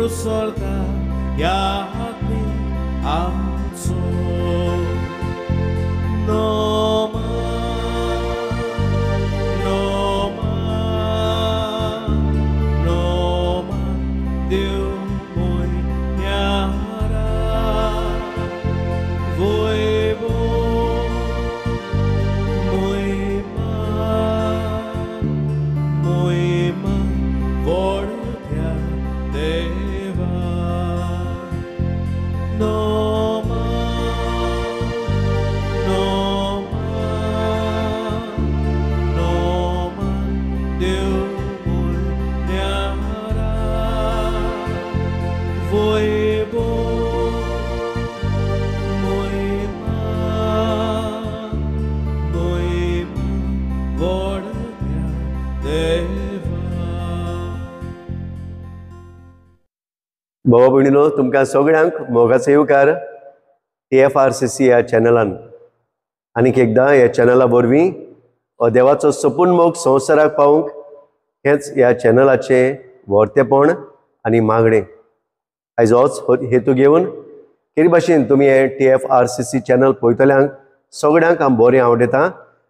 सोर्गा यात्री आमचो नोमा नोमा नोमा देव मोन्यारा वैभव मोहिमा मोहिमा व्हडल्या देवा नोमा नोमा नोमा देव मोन्यारा वैभव मोहिमा मोहिमा व्हडल्या देवा. भावा भयणीनो, तुमकां सगळ्यांक मोगाचो येवकार TFRCC ह्या चॅनलान. आनीक एकदां ह्या चॅनला वरवीं हो देवाचो सपून मोग संवसाराक पावूंक हेंच ह्या चॅनलाचें व्हरतेपण आनी मागणें. आयज होच हेतू घेवन केरी भाशेन तुमी हें TFRCC channel पळयतल्यांक सगळ्यांक हांव बरें आवडटा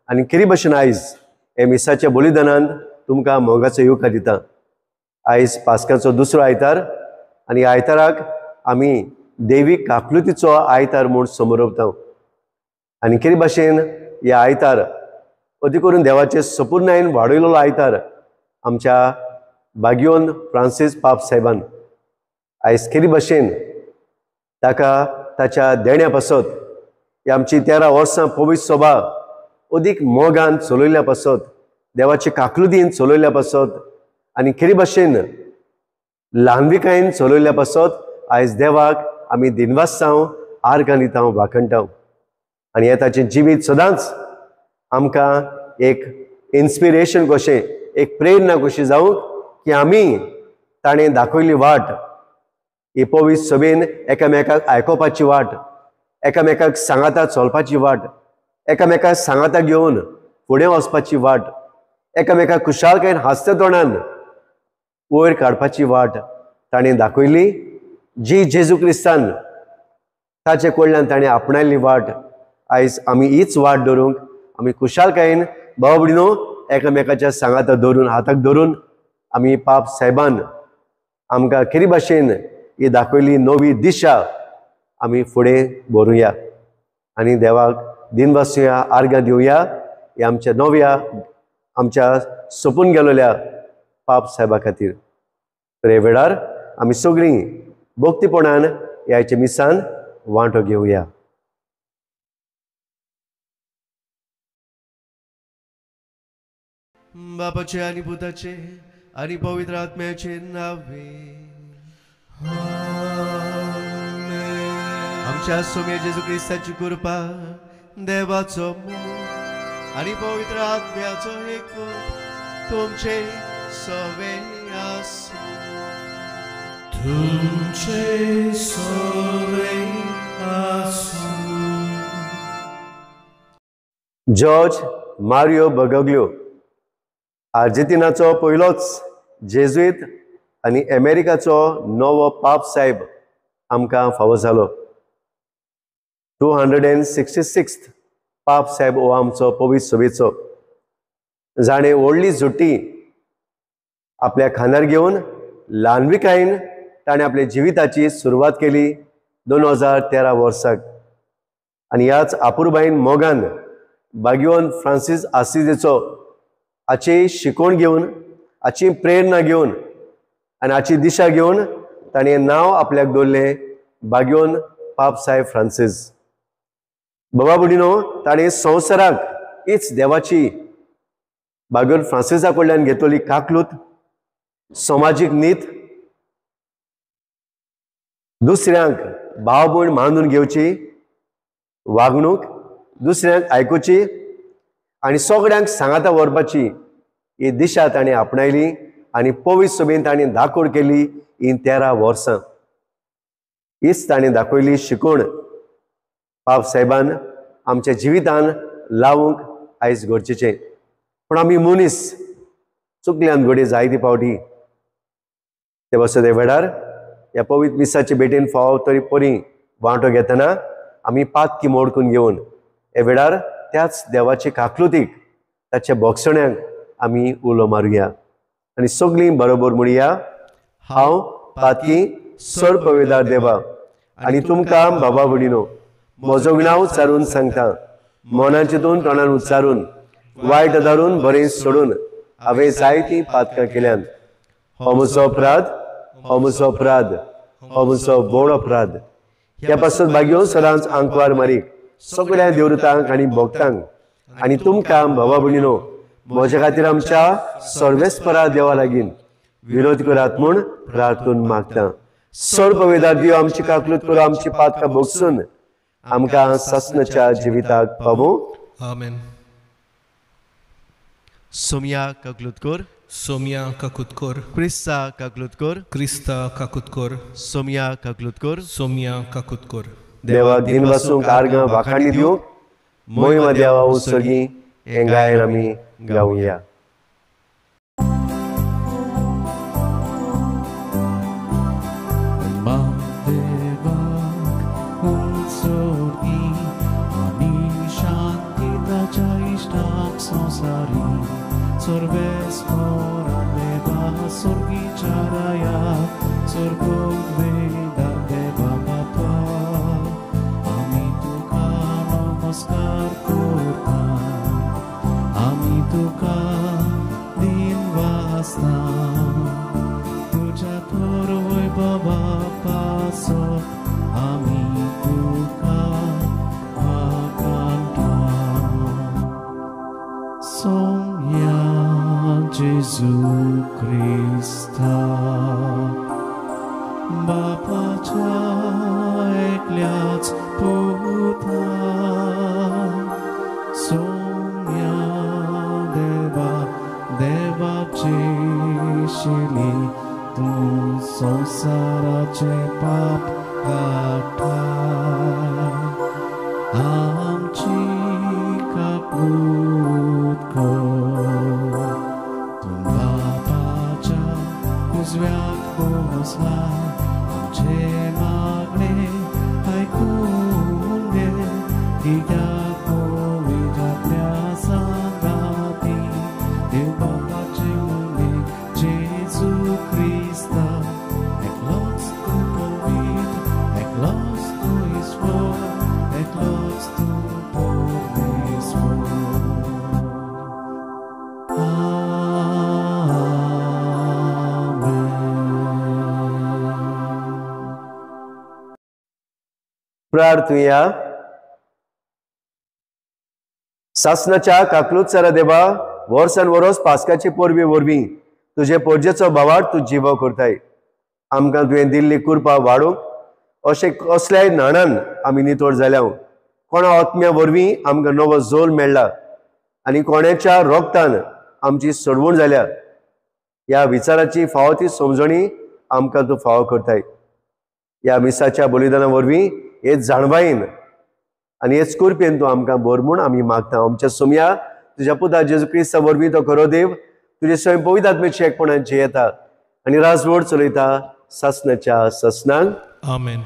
आनी केरी भाशेन आयज हे मिसाच्या बलिदानान तुमकां मोगाचो येवकार दिता. आयज पास्काचो दुसरो आयतार आनी आयताराक आमी देवी काकलुतीचो आयतार म्हूण समरोवता. आनी केरी भाशेन ह्या आयतार अदी करून देवाचे सपूर्णायेन वाडयलेलो आयतार आमच्या बागियोन फ्रांसीस पाप साहेबान आयज केरी भाशेन ताका ताच्या देण्या पासत ही आमची 13 वर्सां पवित्र सभा अदीक मोगान चलयल्या पासत, देवाचे काकलुतीन चलयल्या पासत आनी केरी भाशेन ल्हानविकायेन चलयल्या पासत आयज देवाक आमी दिनवासांव, आर्गां दिता, वाखणटाव. आनी हें ताचें जिवीत सदांच आमकां एक इन्स्पिरेशन कशें, एक प्रेरणा कशी जावंक की आमी ताणें दाखयल्ली वाट, ही पवित्र सभेन एकामेकाक आयकोपाची वाट, एकामेकाक सांगाता चलपाची वाट, एकामेकाक सांगाता घेवन फुडें वचपाची वाट, एकामेकाक खुशालकायेन हांसत्या तोंडान वयर काडपाची वाट ताणें दाखयली. जी जेजू क्रिस्तान ताचे कडल्यान ताणें आपणायल्ली वाट आयज आमी हीच वाट धरूंक आमी खुशालकायेन भाव भयणीनो एकामेकाच्या सांगाता धरून, हाताक धरून आमी पाप साहेबान आमकां केरी भाशेन ही दाखयली नवी दिशा आमी फुडें व्हरूया आनी देवाक दिनवासुया, आर्गां दिवया ह्या आमच्या नव्या, आमच्या सोंपून गेलेल्या पाप साहेबा खातीर. तर हे वेळार आमी सगळीं भक्तीपणान ह्याच्या मिसान वांटो घेवया. बापाचे आनी पुताचे आनी पवित्र आत्म्याचे नावे. आमच्या सोम्या जेजू क्रिस्ताची कृपा, देवाचो मोग आनी पवित्र आत्म्याचो एकवट तुमचे सवे आसूं. तुमचे सवे आसूं. जॉर्ज मारियो बर्गोग्लियो आर्जेंटिनाचो पयलोच जेजुईत आनी अमेरिकाचो नवो पाप साहेब आमकां फावो जालो. 266th पाप साहेब हो आमचो पवित्र सभेचो, जाणें व्हडली झुटी आपल्या खांदार घेवन ल्हानविकायेन ताणें आपल्या जिविताची सुरवात केली 2013 वर्साक. आनी ह्याच आपुरबायेन मोगान बागियोन फ्रांसीस आसिजेचो हाची शिकवण घेवन, हाची प्रेरणा घेवन आनी हाची दिशा घेवन ताणें नांव आपल्याक दवरलें बागियोन पाप साहेब फ्रांसीस. बाबा भयणीनो, ताणें संवसाराक हीच देवाची बागियोन फ्रांसिसा कडल्यान घेतली काकलूत, समाजीक नीत, दुसऱ्यांक भाव भयण मानून घेवची वागणूक, दुसऱ्यांक आयकुची आनी सगळ्यांक सांगाता व्हरपाची ही दिशा ताणें आपणायली आनी पवित्र सभेन ताणें दाखोड केली ही 13 वर्सां. हीच ताणें दाखयली शिकवण पाप साहेबान आमच्या जिवितान लावूंक आयज गरजेचें. पूण आमी मनीस चुकल्यान घडये जायते फावटी. ते बसत वेळार ह्या पवित्र मिसाचे भेटेन फावो तरी परी वांटो घेतना आमी पातकी मोडकून घेवन हे वेळार त्याच देवाचे काकलुतीक ताच्या बोगसण्याक आमी उलो मारुया आनी सगळीं बरोबर म्हणया, हांव पातकी सर पविदार देवा आनी तुमकां बाबा भयणीनो म्हजो गुणाव उच्चारून सांगता, मनाचे दोन तोंडान उच्चारून वायट धारून बरें सोडून हांवें जायतीं पातकां केल्यान। हो म्हजो अपराध, हो म्हजो अपराध, हो म्हजो व्हड अपराध। ह्या पासून भाग्यो सदांच आंकवार मारीक सगळ्या देवतांक आनी भक्तांक आनी तुमकां बाबा भयणीनो म्हज्या खातीर आमच्या सर्वेस्परा देवा लागीं विरोध करात म्हूण प्रार्थून मागता। सर्व पवित्र देव आमची काकलूत करून आमची पातकां भोगसून आमकां सासणाच्या जिविताक पावूं। आमेन। सोमया काकलूत कर, सोमया काकूत कर, क्रिस्ता काकलूत कर, क्रिस्ता काकूत कर, सोमया काकलूत कर, सोमया काकूत कर। देवाक दिनवासूंक आर्गां वाखाणी दिवंक मोहिमा देवा उत्सर्गी हें गायन आमी गावया। प्रार्थुया। सासनाच्या काकलूत देवा, वर्सान वरोस पास्काचे परबे वरवीं तुजे परजेचो भावार्थ तूं जिवो करताय। आमकां तुवें दिल्ली कृपा वाडोवंक अशें कसल्याय न्हाणान आमी नितळ जाल्या। कोणा आत्म्या वरवीं आमकां नवो जोल मेळ्ळा आनी कोणाच्या रोगतान आमची सोडवण जाल्या। ह्या विचाराची फावो ती समजणी आमकां तूं फावो करताय। ह्या मिसाच्या बलिदाना वरवीं हेच जाणवायेन आनी हेच कृपेन तूं आमकां भर म्हूण आमी मागता। आमच्या सोमया तुज्या पुता जेजू क्रिस्ता वरवीं तो खरो देव तुजे स्वयं पवित्र आत्म्याच्या एकपणान जियेता आनी राजवट चलयता सासणाच्या सासणाक। आमेन।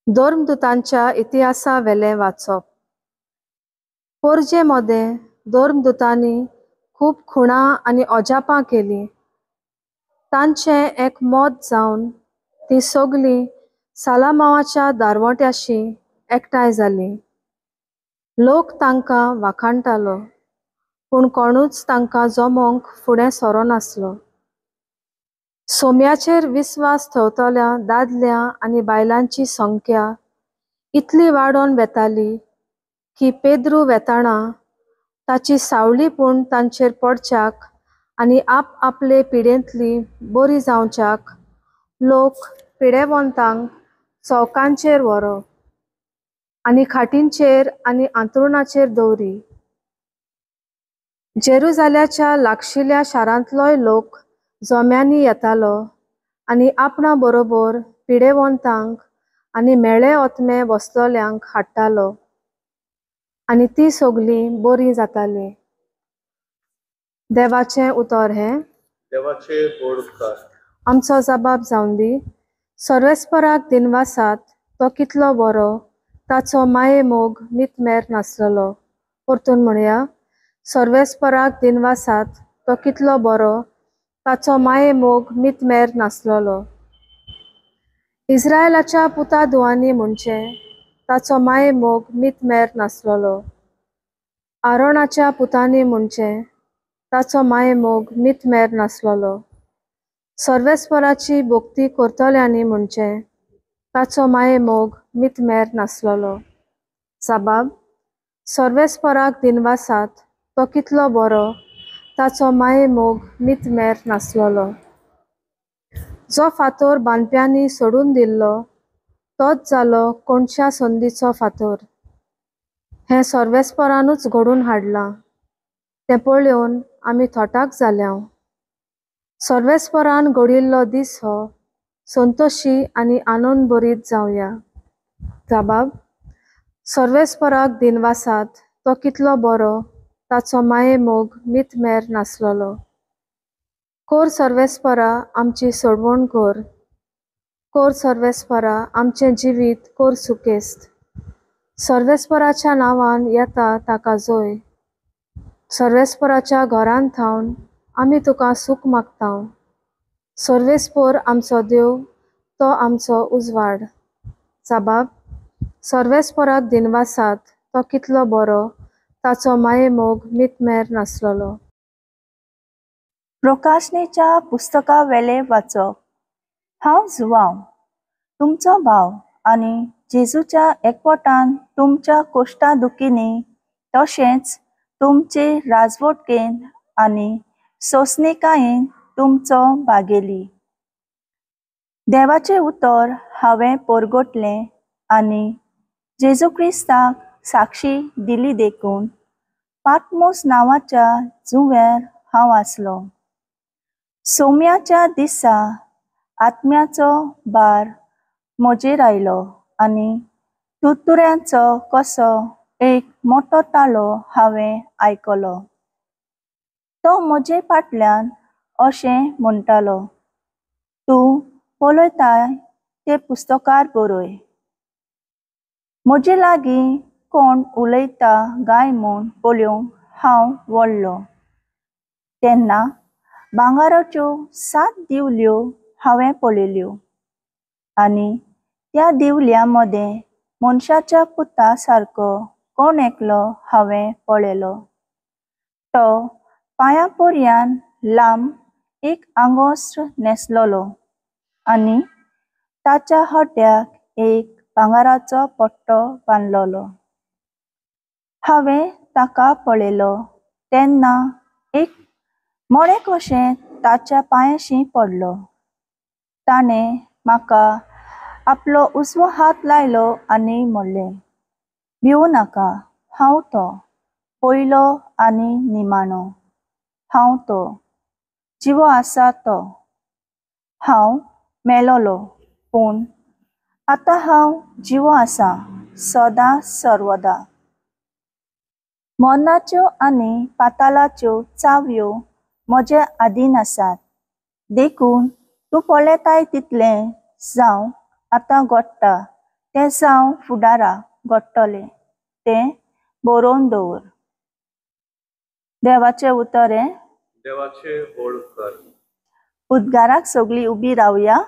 धर्मदूतांच्या इतिहासा वेलें वाचप। पोरजे मदें धर्मदूतांनी खूब खुणां आनी अजापां केलीं। तांचें एक मत जावन तीं सगळीं सालामावाच्या दारवट्याशी एकठांय जालीं। लोक तांकां वाखाणटालो, पूण कोणूच तांकां जमोवंक फुडें सरोनासलो। सोम्याचेर विस्वास थवतल्या दादल्या आनी बायलांची संख्या इतली वाडोवन वेताली की पेद्रू वेताना ताची सावळी पूण तांचेर पडच्याक आनी आप आपले पिडेंतली बरी जावच्याक लोक पिडेवंतांक चौकांचेर व्हरो आनी खाटींचेर आनी आंतरुणाचेर दवरी। जेरुजाल्याच्या लागशिल्ल्या शारांतलोय लोक जोम्यांनी येतालो आनी आपणा बरोबर पिडेवंतांक आनी मेळे ओतमे बसलोल्यांक हाडटालो आनी ती सगळीं बरीं जातालीं। देवाचें उतर हें। देवाचे व्हड उपकार। आमचो जबाब जावन दी, सर्वेस्पराक दिनवासात, तो कितलो बरो, ताचो माये मोग मितमेर नासलेलो। परतून म्हणया, सर्वेस्पराक दिनवासात, तो कितलो बरो, ताचो माये मोग मितमेर नासलेलो। इस्रायलाच्या पुता धुवांनी म्हणचें, ताचो माये मोग मितमेर नासलेलो। आरोणाच्या पुतांनी म्हणचें, ताचो माये मोग मितमेर नासलेलो। सर्वेस्पराची भक्ती करतल्यांनी म्हणचें, ताचो माये मोग मितमेर नासलेलो। जबाब, सर्वेस्पराक दिनवासात, तो कितलो बरो, ताचो माये मोग मितमेर नासलेलो। जो फातोर बांदप्यांनी सोडून दिल्लो, तोच जालो कोणश्या संदीचो फातोर। हें सर्वेस्परानूच घडून हाडलां, तें पळोवन आमी थोटाक जाल्या। सर्वेस्परान घडिल्लो दीस हो, संतोशी आनी आनंद भरीत जावया। जबाब, सर्वेस्पराक दिनवासात, तो कितलो बरो, ताचो माये मोग मितमेर नासलेलो। कोर सर्वेस्परा आमची सोडवण कोर, कोर सर्वेस्परा आमचें जिवीत कोर सुकेस्त। सर्वेस्पराच्या नांवान येता ताका जोय। सर्वेस्पराच्या घरान थावन आमी तुका सूख मागता। सर्वेस्पर आमचो देव, तो आमचो उजवाड। जबाब, सर्वेस्पराक दिनवासात, तो कितलो बरो, ताचो माये मोग मितमेर नासलेलो। प्रकाशनेच्या पुस्तका वेले वाचप। हांव जुवांव, तुमचो भाव आनी जेजूच्या एकवटान तुमच्या कोश्टा दुखींनी तशेंच तुमचे राजवटकेन आनी सोंसणिकायेन तुमचो भागेली। देवाचें उतर हांवें परगटलें आनी जेजू क्रिस्ताक साक्षी दिली देखून पाटमोस नांवाच्या जुंव्यार हांव आसलो। सोम्याच्या दिसा आत्म्याचो भार म्हजेर आयलो आनी तुरतुऱ्यांचो कसो एक मोटो तालो हांवें आयकलो। तो म्हजे फाटल्यान अशें म्हणटालो, तूं पळयताय तें पुस्तकार बरय। म्हजे लागीं कोण उलयता गाय म्हूण पळोवंक हांव वळ्ळो। तेन्ना भांगराच्यो 7 दिवल्यो हांवें पळयल्यो आनी त्या दिवल्या मदें मनशाच्या पुता सारको कोण एकलो हांवें पळयलो। तो पांया पर्यान लांब एक आंगोस्त्र न्हेसलेलो आनी ताच्या हड्ड्याक एक भांगराचो पट्टो बांदलेलो। हांवें ताका पळयलो तेन्ना एक मडें कशें ताच्या पांयाशी पडलो। ताणें म्हाका आपलो उजवो हात लायलो आनी म्हणलें, भिवू नाका, हांव तो पयलो आनी निमाणो, हांव तो जिवो आसा तो। हांव मेलोलो पूण आतां हांव जिवो आसा सदां सर्वदा। मरणाच्यो आनी पातालाच्यो चावयो म्हजे आदीन आसात, देखून तूं पळयताय तितलें जावं आतां घडटा तें जावं फुडारा घडटलें तें बरोवन दवर। देवाचें उतर हें। देवाचे व्हड उपकार। उद्गाराक सगळीं उबी रावया।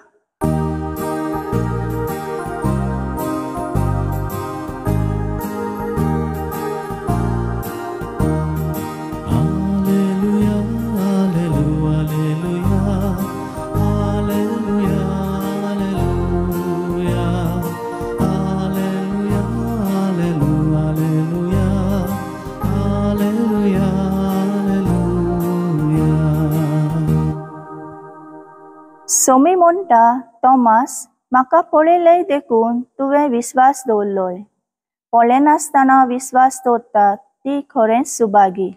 सोमी म्हणटा, तॉमास, म्हाका पळयलें देखून तुवें विस्वास दवरलोय, पळयनासतना विस्वास दवरतात ती खरेंच सुभागी।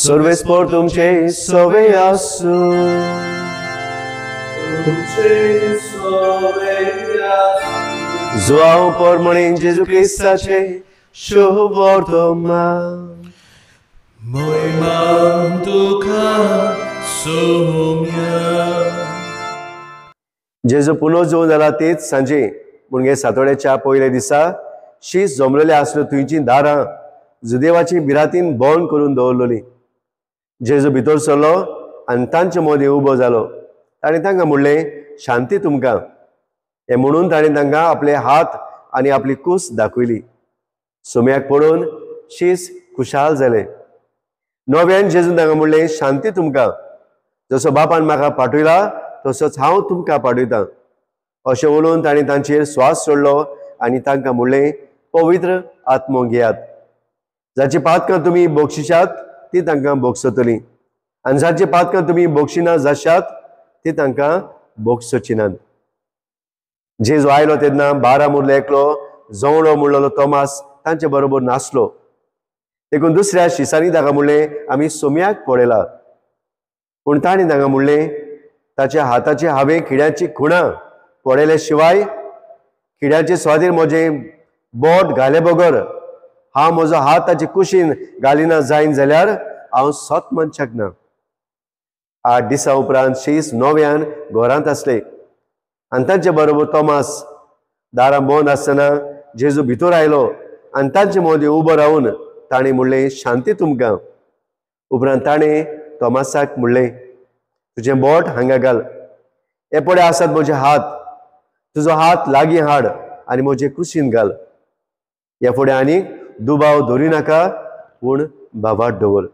सर्वेस्पोर तुमचे सवे आसूं. जुआंव पोरमणे जेजू क्रिस्ताचे शुभवर्तमान. मोहिमा तुका सोम्या. जेजू पुनर्जोवन जाला तेच सांजे मुणगे सातोड्याच्या पयल्या दिसा शीस जमलेले आसलो थंयची दारां जुदेवाची बिरातीन बंद करून दवरलोली. जेजू भितर सरलो आनी तांचे मदीं उबो जालो. ताणें तांकां म्हणलें, शांती तुमकां. हें म्हणून ताणें तांकां आपले हात आनी आपली कूस दाखयली. सोम्याक पळोवन शीस खुशाल जाले. नव्यान जेजून तांकां म्हणलें, शांती तुमकां. जसो बापान म्हाका पाठयला तसोच हांव तुमकां पाठयतां. अशें उलोवन ताणें तांचेर स्वास सोडलो आनी तांकां म्हणलें, पवित्र आत्मो घेयात. जाची पातकां तुमी बक्षिशात ती तांकां बक्षतली आनी जाची पातकां तुमी बक्षिना जाशात ती तांकां बक्षची नात. जेजू आयलो तेन्ना 12 मुरलो एकलो जवळो म्हणलेलो तोमास तांचे बरोबर नासलो. देखून दुसऱ्या शिसांनी ताका म्हणलें, आमी सोम्याक पळयला. पूण ताणें तांकां म्हणलें, ताच्या हाताचे हांवें किड्याची खुणां पळयले शिवाय किड्याचे स्वादीर म्हजें बोट घाले बगर हांव म्हजो हात ताचे कुशीन घालिना जायन जाल्यार हांव सत मनशाक ना. 8 दिसां उपरांत शीस नव्यान घरांत आसले आनी तांचे बरोबर तोमास. दारां बंद आसतना जेजू भितर आयलो आनी तांचे मदीं उबो रावन ताणें म्हणलें, शांती तुमकां. उपरांत ताणें तोमासाक म्हणलें, तुजें बोट हांगा घाल, हे पळय आसात म्हजे हात, तुजो हात लागीं हाड आनी म्हजे कुशीन घाल. ह्या फुडें आनीक दुबाव धरी नाका, पूण भावार्थ दवर.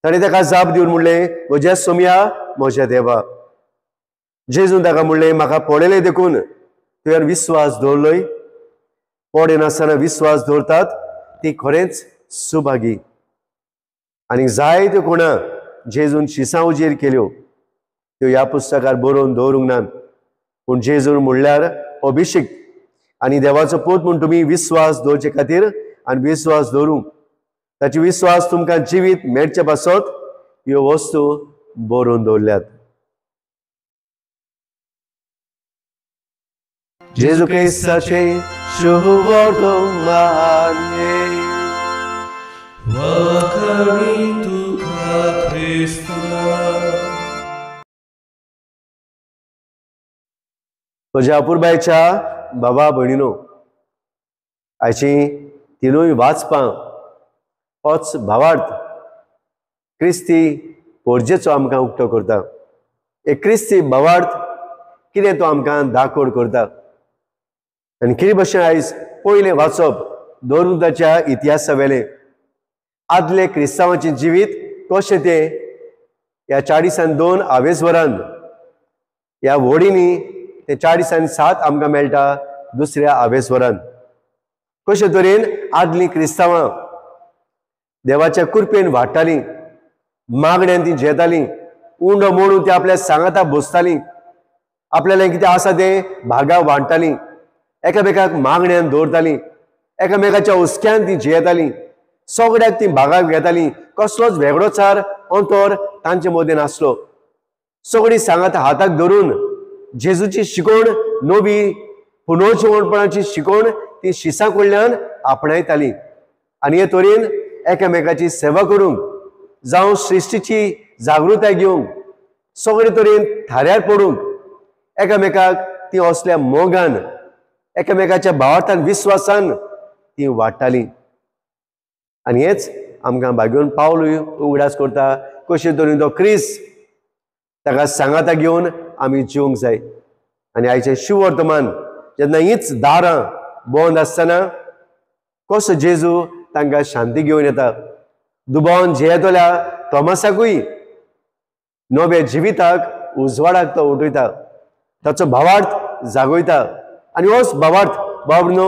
ताणें ताका जाप दिवन म्हणलें, म्हज्या सोम्या, म्हज्या देवा. जेजून ताका म्हणलें, म्हाका पळयलें देखून तुवें विस्वास दवरलोय. पळयनासतना विस्वास दवरतात ती खरेंच सुभागी. आनी जायत्यो खुणां जेजून शिसां उजेर केल्यो त्यो ह्या पुस्तकार बरोवन दवरूंक नात. पूण जेजून म्हणल्यार अभिषेक आनी देवाचो पूत म्हूण तुमी विस्वास दवरचे खातीर आनी विस्वास दवरूंक ताची विस्वास तुमकां जिवीत मेळचे पासत ह्यो वस्तू बरोवन दवरल्यात. जेजू क्रिस्ताचे शुभवर्तमान. म्हज्या अपुरबायच्या बाबा भयणीनो, आयची तिनूय वाचपां होच भावार्थ क्रिस्ती पोरजेचो आमकां उक्तो करता. एक क्रिस्ती भावार्थ कितें तो आमकां दाखोड करता. आनी कितें भशेन आयज पयलें वाचप दवरुंताच्या इतिहासा वेलें आदले क्रिस्तांवाचें जिवीत कशें तें ह्या 42 आवेसवरान ह्या व्होडींनी ते 47 आमकां मेळटा दुसऱ्या आवेसवरान. कशे तरेन आदलीं क्रिस्तांवां देवाच्या कृपेन वाडटालीं, मागण्यान ती जेतालीं, उंडो मोडून ती आपल्या सांगाता बसतालीं, आपल्याला कितें आसा तें भागा वांट्टालीं, एकामेकाक मागण्यान दवरतालीं, एकामेकाच्या हुस्क्यान ती जियेतालीं, सगळ्याक ती भागाक घेतालीं. कसलोच वेगळोचार अंतर तांचे मदीं नासलो. सगळीं सांगाता हाताक धरून जेजूची शिकवण, नवी पुनर्जिवणपणाची शिकवण ती शिसां कडल्यान आपणायताली आनी हे तरेन एकामेकाची सेवा करूंक जावं सृश्टीची जागृताय घेवंक सगळे तरेन थाऱ्यार पडूंक एकामेकाक ती असल्या मोगान एकामेकाच्या भावार्थान विस्वासान ती वाडटाली. आनी हेच आमकां भाग्योवन पावलूय उगडास करता कशे तरेन तो क्रिस्त ताका सांगाता घेवन आमी जिवंक जाय. आनी आयचें शिववर्तमान जेन्ना हीच दारां बंद आसतना कसो जेजू तांकां शांती घेवन येता. दुबावान जियेतल्या तोमासाकूय नव्या जिविताक उजवाडाक तो उठयता, ताचो भावार्थ जागयता. आनी होच भावार्थ बाबनो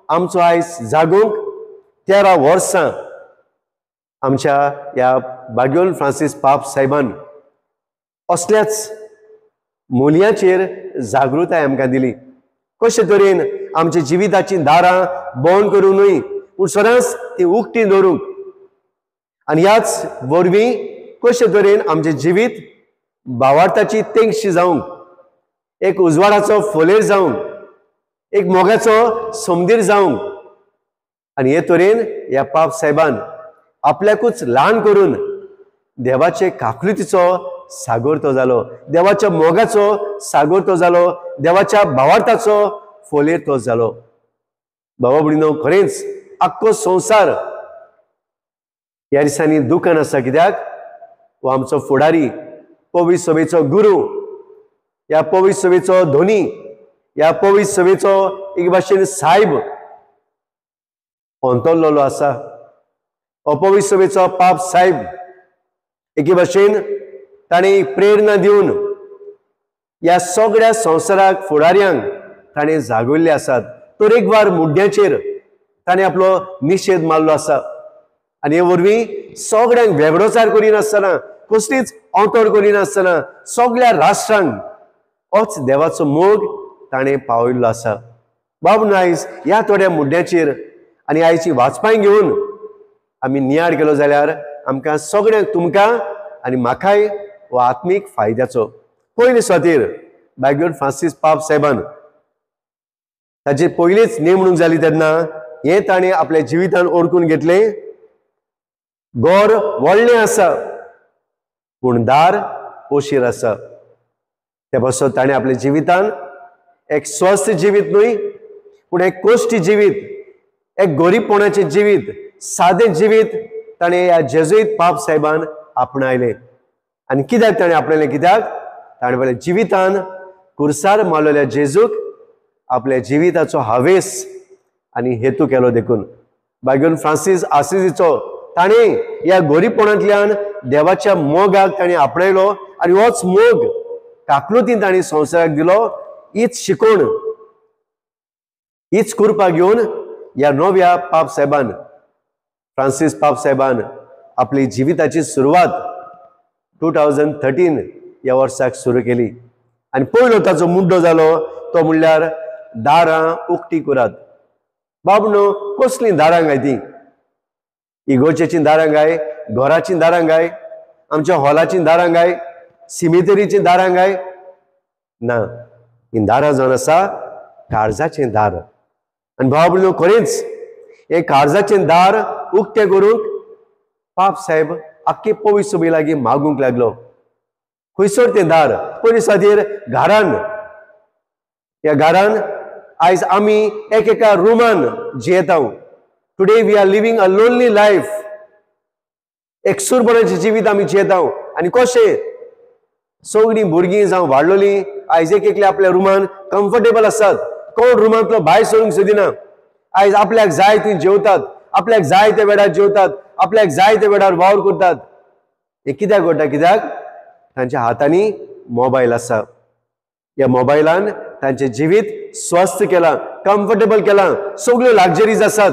आमचो आयज जागोवंक 13 वर्सां आमच्या ह्या बाग्योल फ्रांसीस पाप साहेबान असल्याच मुलयांचेर जागृताय आमकां दिली. कशे तरेन आमच्या जिविताचीं दारां बंद करूं न्हय, पूण सदांच ती उक्ती दवरूंक, आनी ह्याच वरवीं कशे तरेन आमचें जिवीत भावार्थाची तेंगशी जावंक, एक उजवाडाचो फोलेर जावंक, एक मोगाचो समदीर जावंक, आनी हे तरेन ह्या पाप सायबान आपल्याकूच ल्हान करून देवाचे काकलुतीचो सागोर तो जालो, देवाच्या मोगाचो सागोर तो जालो, देवाच्या भावार्थाचो फोलेर तो जालो। बाबा भयणीनो, खरेंच आख्खो संवसार ह्या दिसांनी दुकान आसा, कित्याक हो आमचो फुडारी, पवित्र सभेचो गुरू, ह्या पवित्र सभेचो धोनी, ह्या पवित्र सभेचो एक भाशेन सायब अंतरलेलो आसा। हो पवित्र सभेचो पाप सायब एके भाशेन ताणें प्रेरणा दिवन ह्या सगळ्या संवसाराक फुडाऱ्यांक ताणें जागयल्ले आसात। तरेकवार मुद्द्यांचेर ताणें आपलो निशेध मारलो आसा आनी हे वरवीं सगळ्यांक वेगळोचार करिनासतना, कसलीच अवतड करिनासतना सगळ्या राष्ट्रांक होच देवाचो मोग ताणें पावयल्लो आसा। बाबू, आयज ह्या थोड्या मुद्द्यांचेर आनी आयची वाचपाय घेवन आमी नियाळ केलो जाल्यार आमकां सगळ्यांक, तुमकां आनी म्हाकाय हो आत्मीक फायद्याचो। पयले सुवातेर बायगून फ्रांसीस पाप सायबान ताची पयलीच नेमणूक जाली तेन्ना हें ताणें आपल्या जिवितान ओळखून घेतलें, घर व्हडलें आसा पूण दार ओशीर आसा। ते पासत ताणें आपल्या जिवितान एक स्वस्थ जिवीत न्हय पूण एक कोश्टी जिवीत, एक गोरीबपणाचें जिवीत, सादें जिवीत ताणें ह्या जेजुईत पाप सायबान आपणायलें। आनी कित्याक ताणें आपणायलें? कित्याक ताणें आपल्या जिवितान कुर्सार मारलेल्या जेजूक आपल्या जिविताचो हावेस आनी हेतू केलो। देखून बायगून फ्रांसीस आसिजीचो ताणें ह्या गोरीबपणांतल्यान देवाच्या मोगाक ताणें आपणायलो आनी होच मोग काकलुतीन ताणें संवसाराक दिलो। हीच शिकवण, हीच कृपा घेवन ह्या नव्या पाप सायबान, फ्रांसीस पाप सायबान आपली जिविताची सुरवात 2013 ह्या वर्साक सुरू केली। आनी पयलो ताचो मुद्दो जालो तो म्हणल्यार दारां उक्ती करात। बाबनो, कसलीं दारां गाय तीं? इगोर्जेचीं दारां गाय, घराचीं दारां गाय, आमच्या हॉलाचीं दारां गाय, सिमेतरीचीं दारां गाय? ना, हीं दारां जावन आसा काळजाचें दार। आनी भाव भयणीनो, खरेंच हें काळजाचें दार उक्तें करूंक पाप सायब आख्खे पवित्र सभे लागीं मागूंक लागलो। खंयसर तें दार? पयले सुवातेर घरान, ह्या घरान आयज आमी एक एका रुमान जियेता। Today we are living a lonely life, एकसूरपणाचें जिवीत आमी जियेता। आनी कशें सगळीं भुरगीं जावं वाडलोलीं आयज एक एकले आपल्या रुमान कम्फर्टेबल आसात, कोण रुमांतलो भायर सरूंक सोदिना। आयज आपल्याक जाय थंय जेवतात, आपल्याक जाय त्या वेळार जेवतात, आपल्याक जाय त्या वेळार वावर करतात। हें कित्याक घडटा? कित्याक तांच्या हातांनी मोबायल आसा। ह्या मोबायलान तांचें जिवीत स्वस्थ केलां, कम्फर्टेबल केलां, सगळ्यो लक्झरीज आसात।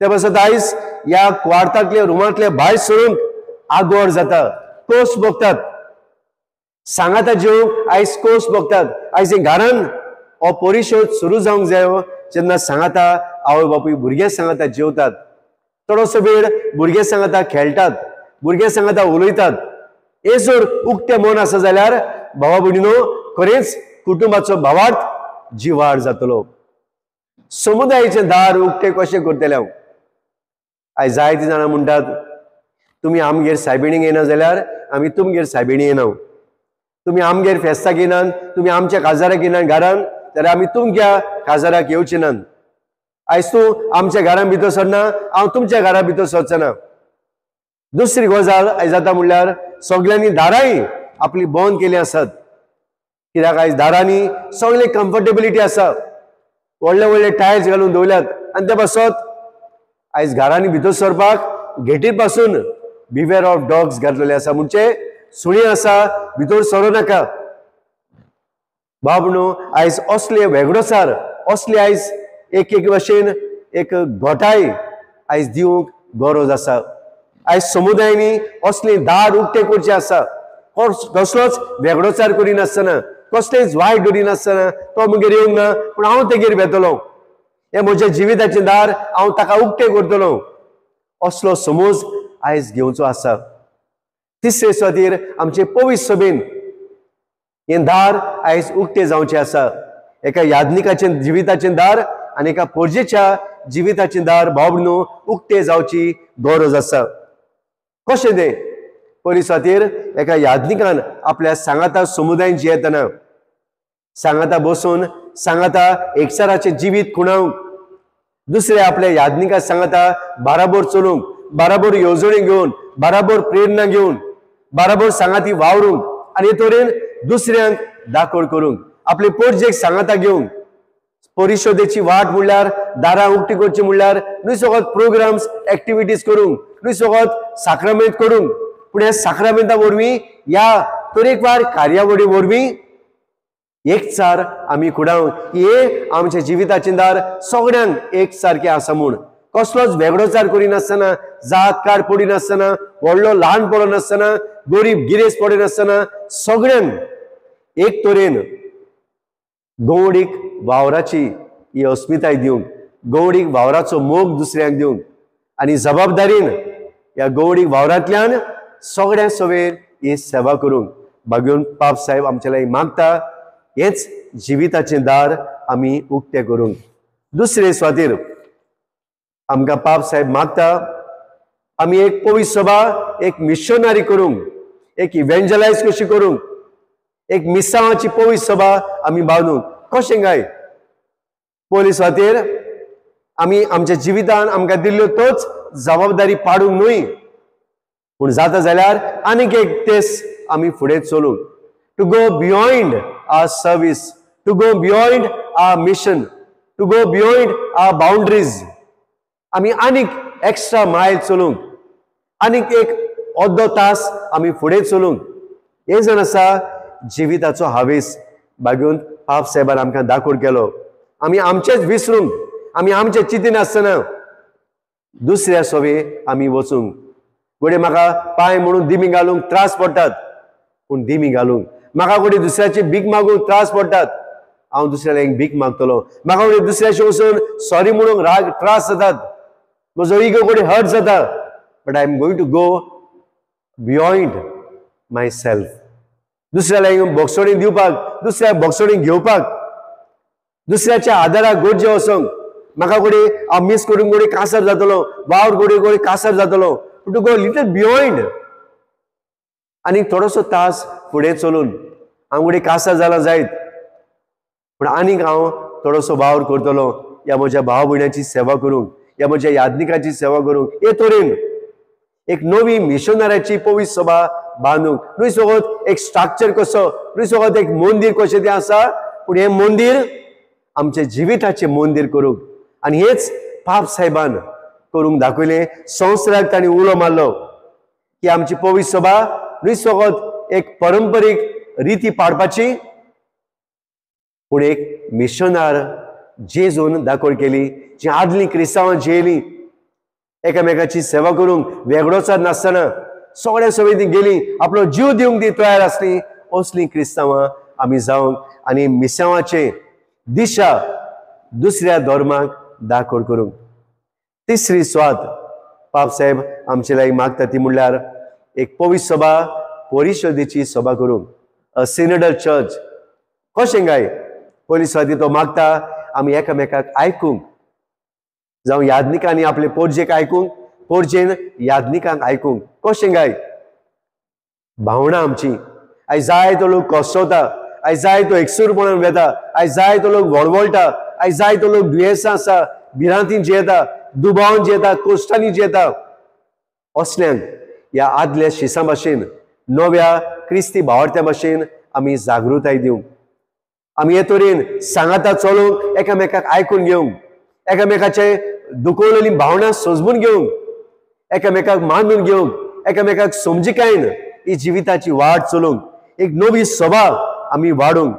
ते पासत आयज ह्या क्वार्टांतले रुमांतले भायर सरूंक आगोर जाता, कोस भोगतात, सांगाता जेवंक आयज कोस भोगतात। आयज हे घरान हो परिशोध सुरू जावंक जायो जेन्ना सांगाता आवय बापूय भुरग्यां सांगाता जेवतात, थोडोसो वेळ भुरग्यां सांगाता खेळटात, भुरग्यां सांगाता उलयतात। हे जर उक्तें मन आसा जाल्यार भावा भयणीनो, खरेंच कुटुंबाचो भावार्थ जिवार जातलो। समुदायाचें दार उक्तें कशें करतलें हांव? आयज जायतीं जाणां म्हणटात, तुमी आमगेर सायबिणीक येना जाल्यार आमी तुमगेर सायबिणी येना, तुमी आमगेर फेस्ताक येनात, तुमी आमच्या काजाराक येनात घरान जाल्यार आमी तुमच्या काजाराक येवचे नात। आयज तूं आमच्या घरान भितर सरना, हांव तुमच्या घरा भितर सरचो ना। दुसरी गजाल आयज जाता म्हणल्यार सगळ्यांनी दारांय आपली बंद केली आसात, कित्याक आयज दारांनी सगळे कम्फर्टेबिलिटी आसा, व्हडले व्हडले टायल्स घालून दवरल्यात आनी ते पासत आयज घरांनी भितर सरपाक गेटी पासून बिवेर ऑफ डॉग्स घातलेले आसा, म्हणजे सुणी आसा भितर सरूं नाका। बाबनो, आयज असले वेगळोसार, असले आयज एक एक भाशेन एक घोटाय आयज दिवंक गरज आसा। आयज समुदायांनी असले दार उक्ते करचे आसा, कसलोच वेगळोचार करिनासतना, कसलेच वायट दवरिनासतना, तो म्हगेर येवंक ना पूण हांव तेगेर वेतलो, हें म्हज्या जिविताचें दार हांव ताका उक्तें करतलो, असलो समज आयज घेवचो आसा। तिसरे सुवातेर आमचे पवित्र सभेन हें दार आयज उक्तें जावचें आसा। एका याज्ञिकाचें जिविताचें दार आनी एका पोरजेच्या जिविताचें दार भाव भयणो उक्तें जावची गरज आसा। कशें तें? पयली सुवातेर एका याज्ञिकान आपल्या सांगाता समुदायान जियेतना सांगाता बसून सांगाता एकचाराचें जिवीत खुणावंक, दुसरे आपल्या याज्ञिका सांगाता बाराबर चलूंक, बाराबर येवजणी घेवन, बाराबर प्रेरणा घेवन, बाराबर सांगाती वावरूंक आनी हे तरेन दुसऱ्यांक दाखोड करूंक, आपले पोरजेक सांगाता घेवंक। परिशदेची वाट म्हणल्यार दारां उक्ती करची म्हणल्यार न्हय सगळत प्रोग्राम्स एक्टिविटीज करूंक, न्हय सगळत साक्रामेंत करूंक, पूण ह्या साक्रामेंता वरवीं ह्या तरेकवार कार्यावळी वरवीं एकचार आमी खुणावंक हे आमच्या जिविताचें दार सगळ्यांक एक सारकें आसा म्हूण कसलोच वेगळोचार करिनासतना, जात काड पडिनासतना, व्हडलो ल्हान पडनासतना, गरीब गिरेस्त पडिनासतना सगळ्यांक एक तरेन गौडीक वावराची ही अस्मिताय दिवंक, गौडीक वावराचो मोग दुसऱ्यांक दिवंक आनी जबाबदारीन ह्या गौडीक वावरांतल्यान सगळ्यां सवेर ही सेवा करूंक बागेवन पाप साहेब आमच्या लागीं मागता। हेच जिविताचें दार आमी उक्तें करूंक। दुसरे सुवातेर आमकां पाप साहेब मागता आमी एक पवित्र सभा एक मिशनरी करूंक, एक इव्हेंजलायज कशी करूंक, एक मिसांवाची पवित्र सभा आमी बांदूंक। कशें काय? पयले सुवातेर आमी आमच्या जिवितान आमकां दिल्ल्यो तोच जबाबदारी पाडूंक न्हय, पूण जाता जाल्यार आनीक एक तेस आमी फुडें चलूंक, to go beyond our service, to go beyond our mission, to go beyond our boundaries. आमी आनीक एक्स्ट्रा मायल चलूंक, आनीक एक अर्दो तास आमी फुडें चलूंक। हे जाण आसा जिविताचो हावेस बागेवन पाप साहेबान आमकां दाखोड केलो। आमी आमचेच विसरूंक, आमी आमचे चिंतीन आसतना दुसऱ्या सोवे आमी वचूंक। घडये म्हाका पांय म्हणून दिमी घालूंक त्रास पडटात, पूण दिमी घालूंक, म्हाका घडये दुसऱ्याची भीक मागूंक त्रास पडटात, हांव दुसऱ्या लागीं भीक मागतलो। म्हाका घडये दुसऱ्याचे वचून सॉरी म्हणूंक राग त्रास जातात, म्हजो इगो घडये हर्ट जाता, but I am going to go beyond myself. दुसऱ्या लागीं बोगसोणी दिवपाक, दुसऱ्या बोगसोणी घेवपाक, दुसऱ्याच्या आदाराक गरजे वचोंक। म्हाका घडये हांव मीस करूंक घडये कांसर जातलो, वावर घडये घडये कांसर जातलो, टू गो लिटल बियॉन्ड आनी थोडोसो तास फुडें चलून हांव घडये कांसर जाला जायत, पूण आनीक हांव थोडोसो वावर करतलो ह्या म्हज्या भाव भयणाची सेवा करूंक, ह्या म्हज्या याज्ञिकाची सेवा करूंक। हे तरेन एक नवी मिशनराची पवित्र सभा बांदूंक, न्हय सगळत एक स्ट्रक्चर कसो, न्हय सगळत एक मंदीर कशें तें आसा, पूण हें मंदीर आमच्या जिविताचें मंदीर करूंक। आनी हेच पाप साहेबान करूंक दाखयलें। संवसाराक तांणी उलो मारलो की आमची पवित्र सभा न्हय सगळत एक परंपरीक रिती पाडपाची, पूण एक मिशनार जेजून दाखोड केली, जी आदलीं क्रिस्तांवां जेयलीं एकामेकाची सेवा करूंक वेगळोचार नासतना सगळ्या सगळीं ती गेली, आपलो जीव दिवंक ती तयार आसली, असलीं क्रिस्तांवां आमी जावंक आनी मिसांवाचे दिशा दुसऱ्या धर्माक दाखोड करूंक। तिसरी सुवात पाप साहेब आमचे लागीं मागता ती म्हणल्यार एक पवित्र सभा परिशदेची सभा करूंक, अ सिनडल चर्च। कशें काय? पयली सुवाती तो मागता आमी एकामेकाक आयकूंक, जावं याज्ञिकांनी आपले पोरजेक आयकूंक, पोरजेन याज्ञिकांक आयकूंक। कशें काय? भावनां आमची आयज जाय तो लोक कसवता, आयज जाय तो एकसूरपणान वेता, आयज जाय तो लोक वळवळटा, आयज जाय तो लोक दुयेंसां आसा, भिरांतीन जियेता, दुबावान जियेता, कोश्टांनी जियेता। असल्यांक ह्या आदल्या शिसां भाशेन, नव्या क्रिस्ती भावार्थ्या भाशेन आमी जागृताय दिवंक, आमी हे तरेन सांगाता चलूंक, एकामेकाक आयकून घेवंक, एकामेकाचे दुखवलेली भावनां समजून घेवंक, एकामेकाक मानून घेवंक, एकामेकाक समजिकायन ही जिविताची वाट चलूंक एक नवी सभा आमी वाडूंक।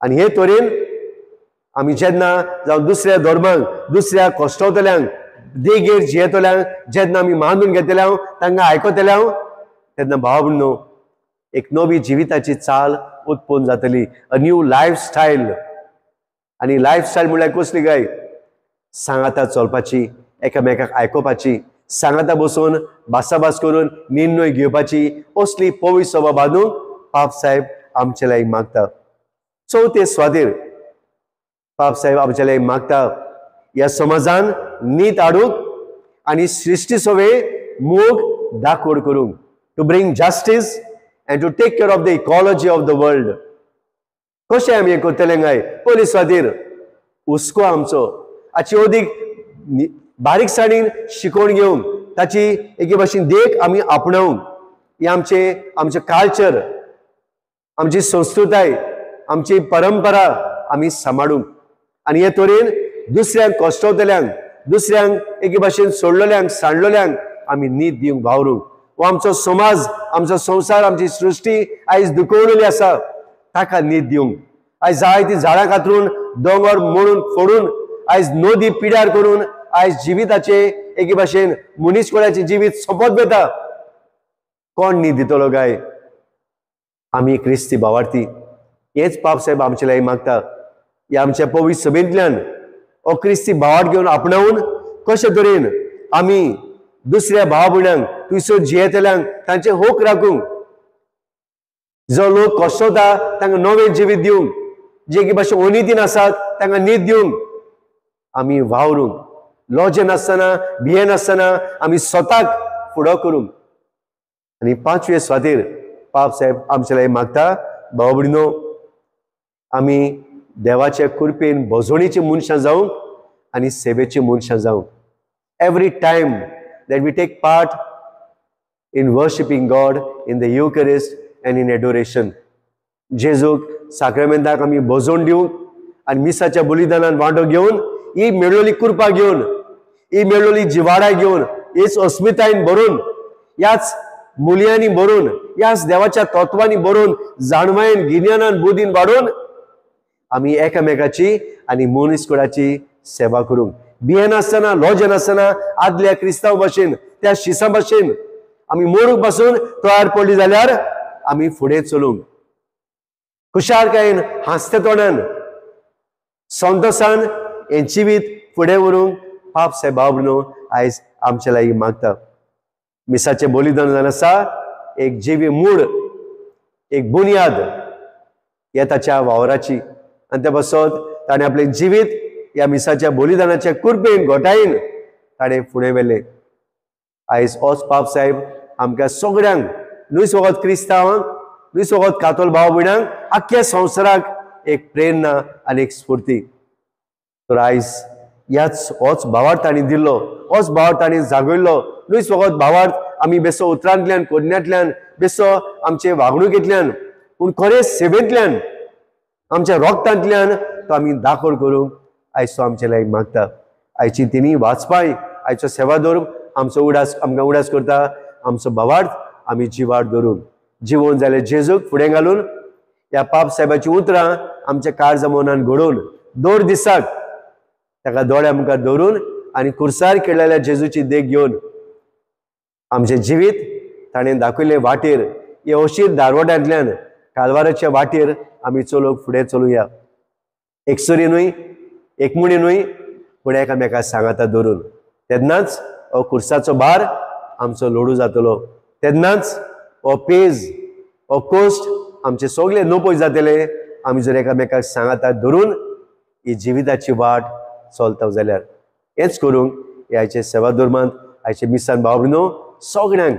आनी हे तरेन आमी जेन्ना जावं दुसऱ्या धर्मांक, दुसऱ्या कश्टवतल्यांक, देगेर जियेतल्यांक जेन्ना आमी मानून घेतले, तांकां आयकतले, तेन्ना भाव भयणो एक नवी जिविताची चाल उत्पन्न जातली, अ न्यू लायफस्टायल। आनी लायफस्टायल म्हणल्यार कसली काय? सांगाता चलपाची, एकामेकाक आयकुपाची, सांगाता बसून भासाभास करून निर्णय घेवपाची असली पवित्र सभा बांदूंक पाप साहेब आमचे लागीं मागता. चवथे स्वातीर पाप साहेब आमचे लागीं मागता ह्या समाजान नीत हाडूंक आनी सृश्टी सवे मोग दाखोड करूंक, to bring justice and to take care of the ecology of the world. कशें आमी हें करतले काय? पयली स्वातीर हुस्को आमचो हाची अदीक बारीकसाणीन शिकोवन घेवंक, ताची एके भाशेन देख आमी आपणावंक, हें आमचें आमचें कल्चर, आमची संस्कृताय, आमची परंपरा आमी सांबाळूंक आनी हे तरेन दुसऱ्यांक कश्टवतल्यांक, दुसऱ्यांक एके भाशेन सोडलेल्यांक, सांडलेल्यांक आमी नीत दिवंक वावरूंक. हो आमचो समाज, आमचो संवसार, आमची सृश्टी आयज दुखवलेली आसा ताका नीत दिवंक. आयज जायतीं झाडां कातरून, दोंगर मोडून फोडून, आयज नदी पिड्यार करून आयज जिविताचे एके भाशेन मनीसकुळाचें जिवीत सोंपत वता. कोण नीत दितलो काय? आमी क्रिस्ती भावार्थी. हेच पाप साहेब आमचे लागीं मागता. ह्या आमच्या पवित्र सभेंतल्यान हो क्रिस्ती भावार्थ घेवन आपणावन कशे तरेन आमी दुसऱ्या भाव भयणांक, थंयसर जियेतल्यांक तांचे होक राखूंक, जो लोक कश्टवता तांकां नवें जिवीत दिवंक, जे की भाशेन अनितीन आसात तांकां नीत दिवंक आमी वावरूंक, लॉजे नासतना, भियेनासतना आमी स्वताक फुडो करूंक. आनी पांचवे स्वातीर पाप साहेब आमचे लागीं मागता, भाव भयणीनो, आमी देवाचे कृपेन भजवणीची मनशां जावंक आनी सेवेची मनशां जावंक. Every time that we take part in worshipping God in the Eucharist and in adoration, जेजूक साक्रामेंताक आमी भजवण दिवंक आनी मिसाच्या बलिदानान वांटो घेवन ही मेळोली कृपा घेवन, ही मेळोली जिवाडा घेवन, हीच अस्मितायेन भरून, ह्याच मुल्यांनी भरून, ह्याच देवाच्या तत्वांनी भरून, जाणवायेन, गिन्यानान, बुद्धीन वाडोवन आमी एकामेकाची आनी मनीसकुळाची सेवा करूंक. भियेनासतना, लॉजेनासतना आदल्या क्रिस्तांव भाशेन, त्या शिसां भाशेन आमी मोरूंक पासून तयार पडली जाल्यार आमी फुडें चलूंक खुशालकायेन, हांसत्या तोंडान, संतोसान हें जिवीत फुडें व्हरूंक पाप साहेब भाव भयणीनो आयज आमचे लागीं मागता. मिसाचें बलिदान जावन आसा एक जिवी मूळ, एक बुन्याद ह्या ताच्या वावराची, आनी त्या पासत ताणें आपलें जिवीत ह्या मिसाच्या बलिदानाच्या कृपेन, घोटायेन ताणें फुडें व्हेलें. आयज होच पाप साहेब आमकां सगळ्यांक, न्हय फकत क्रिस्तांवांक, न्हय फकत कातोल भाव भयणांक, आख्ख्या संवसाराक एक प्रेरणा आनी एक स्फूर्ती. तर आयज ह्याच होच भावार्थ तांणी दिल्लो, होच भावार्थ तांणी जागयल्लो. न्हय फकत भावार्थ आमी बेसो उतरांतल्यान, कोडण्यांतल्यान, बेसो आमचे वागणुकेंतल्यान, पूण खरें सेवेंतल्यान, आमच्या रोगतांतल्यान तो आमी दाखोड करूंक आयज तो आमचे लागीं मागता. आयची तिनी वाचपाय, आयचो सेवा धरून आमचो उडास, आमकां उडास करता आमचो भावार्थ आमी जिवार धरून जिवोन जाल्यार जेजूक फुडें घालून ह्या पाप साहेबाची उतरां आमच्या काळजा मनान घडोवन दर दिसाक ताका दोळ्या मुखार दवरून आनी कुर्सार केळलेल्या जेजूची देख घेवन आमचें जिवीत ताणें दाखयल्ले वाटेर, हे अशीर दारवट्यांतल्यान कालवाराच्या वाटेर आमी चलोवंक फुडें चलुया. एकसुरी न्हय, एकमुणी न्हय, पूण एकामेका सांगाता धरून. तेन्नाच हो कुर्साचो भार आमचो लोडू जातलो, तेन्नाच हो पेज, हो कोश्ट आमचे सगळे नपय जातले. आमी जर एकामेकाक सांगाता धरून ही जिविताची वाट चलता जाल्यार. हेंच करूंक हे आयचे सेवा धर्मांत, आयचे मिसान भाव भयणीनो सगळ्यांक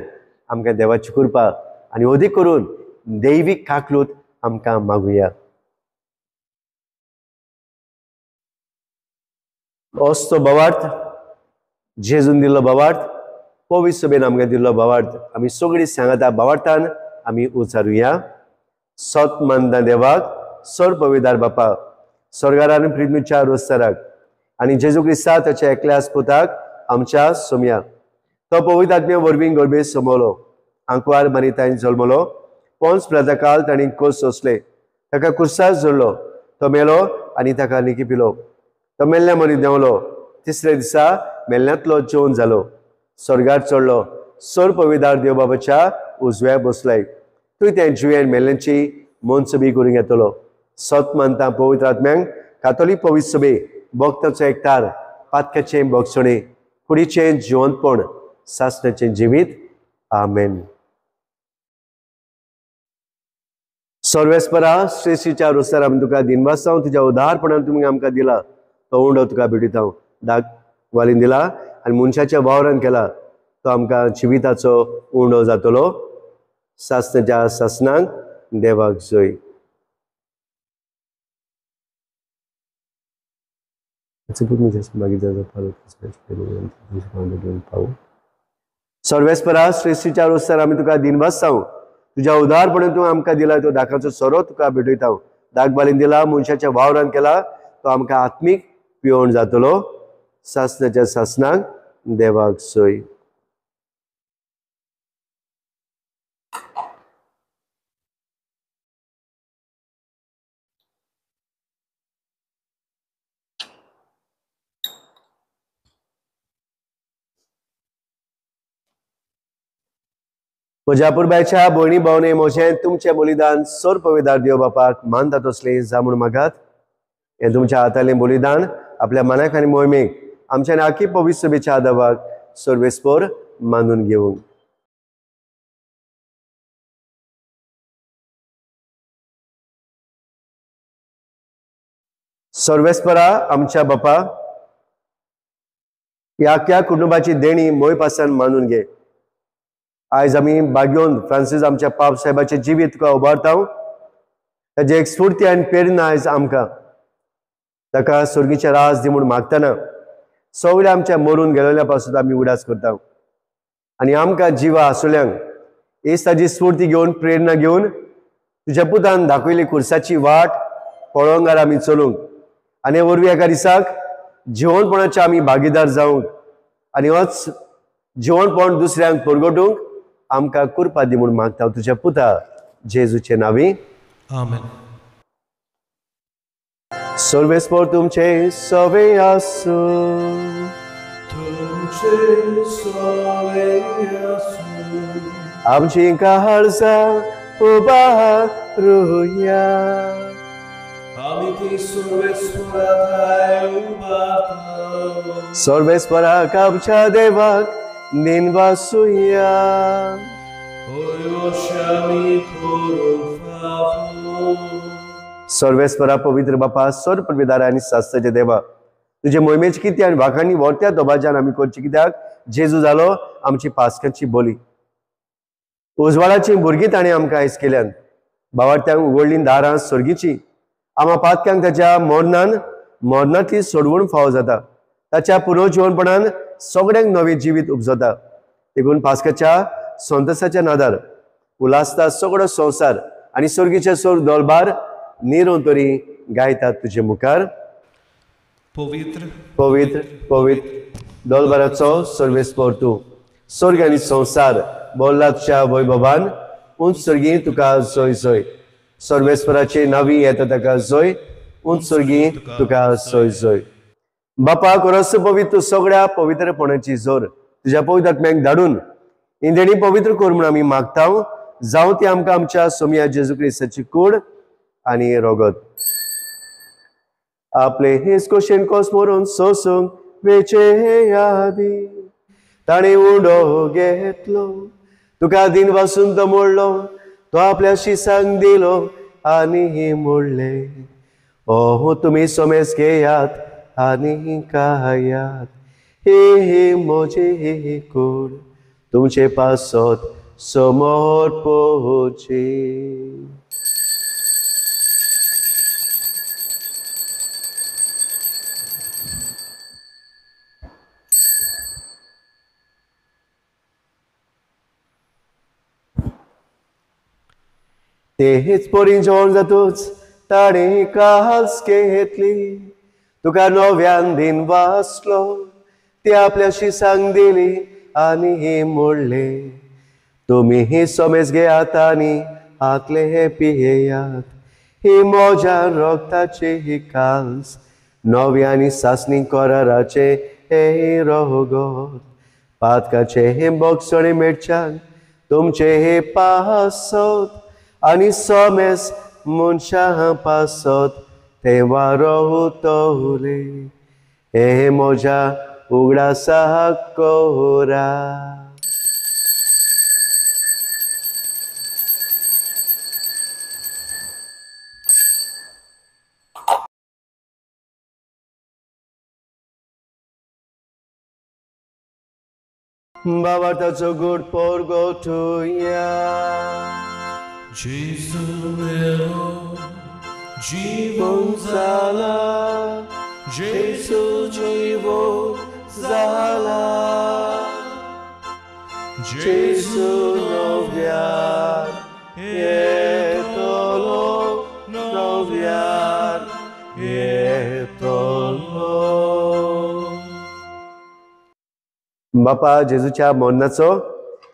आमकां देवाची कृपा आनी अदीक करून दैवीक काकलूत आमकां मागुया. होच तो भावार्थ, जेजून दिल्लो भावार्थ, पवित्र सभेन आमकां दिल्लो भावार्थ, आमी सगळीं सांगाता भावार्थान आमी उचारुया. सत मानता देवाक, सर पविदार बापा, स्वर्गार आनी पृथ्वीच्या रोस्ताराक आनी जेजू क्रिस्ता ताच्या एकल्यास पुताक आमच्या सोमया, तो पवित्र आत्म्या वरवीं गर्भेत समवलो, आंकवार मारितांनी जल्मलो, पोन्स प्लाता काल तांणी कोस सोंसले, ताका कुर्सार जोडलो, तो मेलो आनी ताका निकिपिलो, तो मेल्ल्या मदीं देंवलो, तिसऱ्या दिसा मेल्ल्यांतलो जेवन जालो, स्वर्गार चडलो, सर पविदार देव बाबाच्या उजव्या बसलाय, तूं त्या जिव्यान मेल्ल्यांची मनसबी करूंक येतलो. सत मानता पवित्र आत्म्यांक, कातोलीक पवित्र सभे, भक्ताचो एकतार, पातकाचें भोगसणें, कुडीचें जिवंतपण, सासण्याचें जिवीत. आमेन. सर्वेस्परा श्रेष्ठीच्या रोस्तार आमी तुका दिनवासांव, तुज्या उदारपणान तुमी आमकां दिला तो उंडो तुका भेटयता. दाग वालीन दिला आनी मनशाच्या वावरान केला तो आमकां जिविताचो उंडो जातलो. सासण्याच्या सासणाक देवाक जय. सर्वेस्परा श्रेष्ठीच्या रोस्तार आमी तुका दिनवासांव, तुज्या उदारपणान तूं आमकां दिला तो दाखाचो सोरो तुका भेटयता. दाग बालीन दिला, मनशाच्या वावरान केला तो आमकां आत्मीक पिवण जातलो. सासण्याच्या सासणाक देवाक सोय. म्हज्या पुरबायच्या भयणी भावने म्हजें तुमचें बलिदान सोर पविदार देव बापाक मानता तसलें जा म्हूण मागात. हें तुमच्या हातालें बलिदान आपल्या मनाक आनी मोहिमेक आमच्या आखी पवित्र सभेच्या आदावाक सर्वेस्पोर मानून घेवंक. सर्वेस्परा आमच्या बापा ह्या आख्या कुटुंबाची देणी मोय पासान मानून घे. आयज आमी बाग्योन फ्रांसीस आमच्या पाप साहेबाचें जिवीत तुका उबारता. ताजी एक स्फूर्ती आनी प्रेरणा आयज आमकां ताका सर्गीचे राज दी म्हूण मागतना सगळे आमच्या मरून गेलेल्या पासून आमी उडास करता आनी आमकां जिवा आसुल्यांक हेच ताजी स्फूर्ती घेवन प्रेरणा घेवन तुज्या पुतान दाखयली कुर्साची वाट पळोवंगार आमी चलूंक आनी वरवीं एका दिसाक जिवनपणाचे आमी भागीदार जावंक आनी होच जिवनपण दुसऱ्यांक परगटूंक आमकां कृपा दी म्हूण मागता तुज्या पुता जेजूचे नांवी. आमेन. सर्वेस्पोर तुमचे सवे आसूं. तुमचे सवे आसूं. आमची काळजां उबारुया. आमी ती सर्वेस्परा थाय उबारता. सर्वेस्पराक आमच्या देवाक दिनवासुया. सर्वेस्परा पवित्र बापा सर्व पविदारा आनी शास्त्राचे देवा, तुजे मोहिमेची कितें आनी वाखाणी व्हरत्या दोबाज्यान आमी करची कित्याक जेजू जालो आमची पास्काची बोली. उजवाडाची भुरगीं ताणें आमकां आयज केल्यान बावार्थ्यांक उगडलीं दारां सर्गीची. आमा पातक्यांक ताच्या मरणान मरणांतली सोडवण फावो जाता. ताच्या पुनर्जिवनपणान सगळ्यांक नवें जिवीत उपजता. देखून पास्काच्या संतोसाच्या नादार उल्हासता सगळो संवसार आनी सर्गीचे सोर दोलबार निरोन तरी गायतात तुजे मुखार. पवित्र पवित्र पवित्र दोलबाराचो सर्वेस्पोर तूं स्वर्ग आनी संवसार बोल्ला तुज्या वैभवान. उंच सर्गी तुका जोय जोय. सर्वेस्पराचे नावी येता ताका जोय. उंच सर्गी तुका जोय जोय. बापा कोरस पवित्र सगळ्या पवित्रपणाची जोर तुज्या पवित्र आत्म्याक धाडून इंद्रिणी पवित्र कर म्हूण आमी मागता. जावं ती आमकां आमच्या सोमया जेजू क्रिस्ताची कूड आनी रोगत. आपले हेच कोशेन कोस मरून सोसूंक वेचे आदी ताणें उडो घेतलो. तुका दिन वासून तो मोडलो, तो आपल्या शिसांक दिलो आनी मोडले. ओहो तुमी सोमेस घेयात आनी खायात, ही म्हजी कूड तुमचे पासत समोर पोची. तेच पोरी जेवण जातूच ताणें कास घेतली. तुका नव्यान दिन वाचलो, ती आपल्याशी सांग दिली आनी मोडले. तुमी ही सोमेस घेयात आनी हातले हे पियेयात, ही म्हज्या रोगताची ही कास नवी आनी सासणी कराराचे हे रोगत. पातकाचे हे बोगसणे मेळच्यान तुमचे हे पासत आनी सोमेस मनशां पासत ते वारोतले. हे म्हज्या उगडासाक कोरा. बाबार्थाचो गोड पोरगोटुया. जेजू मेलो जीवन जाला, जेजू जीवन जाला, जेजू नव्यार येतलो, नव्यार येतलो. बापा जेजूच्या मरणाचो